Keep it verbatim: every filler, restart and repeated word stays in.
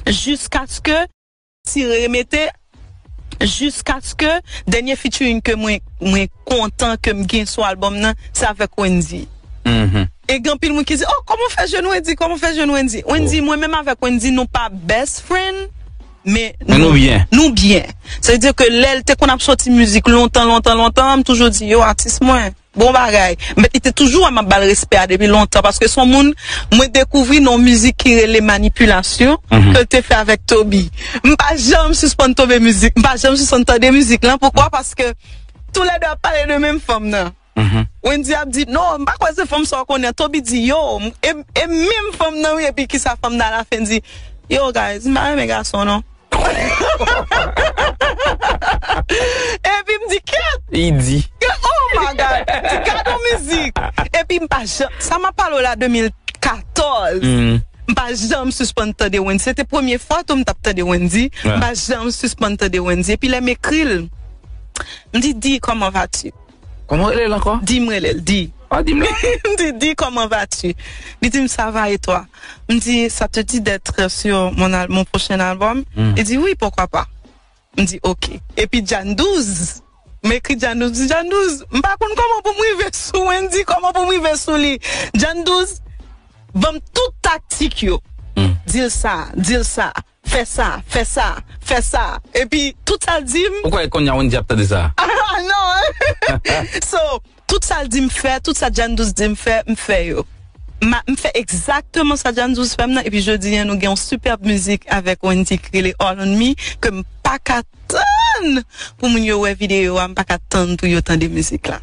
jiskaske ti remete jiskaske dènye featuring ke mwen mwen kontan ke m gen sou album nan, se avèk Wendyy. Mhm. E gen anpil moun ki di, "Oh, kòman w fè jwenn Wendyy? Kòman w fè jwenn Wendyy?" Wendyy, mwen menm avèk Wendyy, nou pa best friend, men Men nou byen. Nou byen. Sa vle di ke lè l te konn ap sòti mizik lontan, lontan, lontan, m toujou di, "Yo, atis mwen, bon bagay." Men li te toujou wè m ap ba l respè a depi lontan, paske se yon moun mwen dekouvri nan yon mizik ki rele Manipilasyon, ke l te fè avèk Toby. M pa janm sispann tonbe mizik, m pa janm sispann tande mizik lan. Poukwa? Paske toulède ap pale de menm fanm nan. Wendyy ap di, "Non, m pa kwè se fanm sa w konnen." Toby di, "Yo, e, e menm fanm nan wi." Epi kisa fanm nan alafen di, "Yo, guys, m pa renmen gason non." Epi m di, "Kèt!" Li di. Oh my God! M di, "Gad yon mizik!" Epi m pa janm, sa m ap pale w la de mil katòz. M pa janm sispann tande Wendyy. Se te premye fwa tou m t ap tande Wendyy. M pa janm sispann tande Wendyy. Epi lè m ekri l, m di, "Di, comment vas-tu?" Kòman rele l ankò? Di m rele l, di. Ah, di m non. M di, "Di, comment vas-tu?" Li di m, "Ça va et toi?" M di, "Ça te dit d'être sur mon, al- mon prochain album?" Li di, "Oui, pourquoi pas?" M di, "Ok." Epi Jan douz, m ekri Jan douz, m di, "Jan douz, m pa konn kòman pou m rive sou Wendyy, kòman pou m rive sou li." Jan douz, ban m tout taktik yo. Di l sa, di l sa, fè sa, fè sa, fè sa. Epi tout sa l di m, Ou kwè kounye a Wendyy ap tande sa? Ah non. So, tout sa l di m fè, tout sa Jan douz di m fè, m fè yo. Ma, m fè egzakteman sa Jan douz fè m nan, epi jodi a nou gen yon sipèb mizik avèk Wendyy ki rele All on Me, ke m pa ka tann pou moun yo wè videyo a, m pa ka tann pou yo tande mizik la.